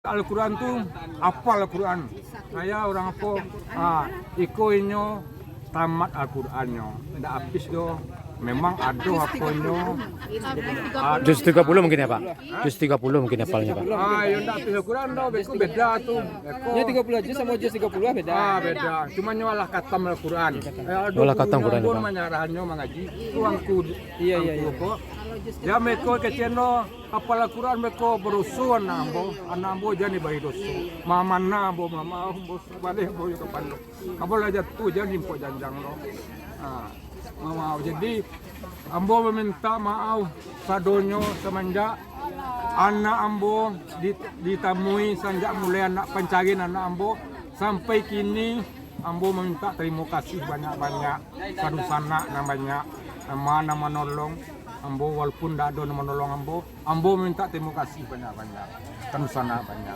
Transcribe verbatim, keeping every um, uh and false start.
Al-Quran tu, apal Al-Quran. Saya orang apa? Ah, iko inyo tamat Al-Qurannyo, ndak habis doh. Memang ado aponyo. Ah, Juz tiga puluh mungkin ya, Pak? Juz tiga puluh mungkin apalnya, Pak? Ah, yo ndak habis Al-Quran doh, beko beda tu. Beko. Nyo tiga puluh juz samo juz tiga puluh beda. Ah, beda. Cuma nyo alah katam Al-Quran. Eh, Alah katam Quran, Ambon Pak. Manyarahnyo mangaji. Tu angku. Iya, iya, Angku iya. Ko. Ya, meko keceno apal Al-Quran, meko barusuh anak ambo. Anak ambo jan dibahi doso. Mamana ambo, mama ambo, baleh ambo yo kapalo. Ambo lah jatuh jan impok janjang lo. Ha, mama, jadi ambo maminta maaf sadonyo samanjak anak ambo di- ditamui, sanjak mulai anak pancarian anak ambo sampai kini. Ambo maminta tarimo kasih banyak-banyak ka dunsanak nan banyak, nan ma- nan manolong ambo, walaupun ndak ado nan manolong ambo. Ambo maminta tarimo kasih banyak-banyak ka dunsanak banyak.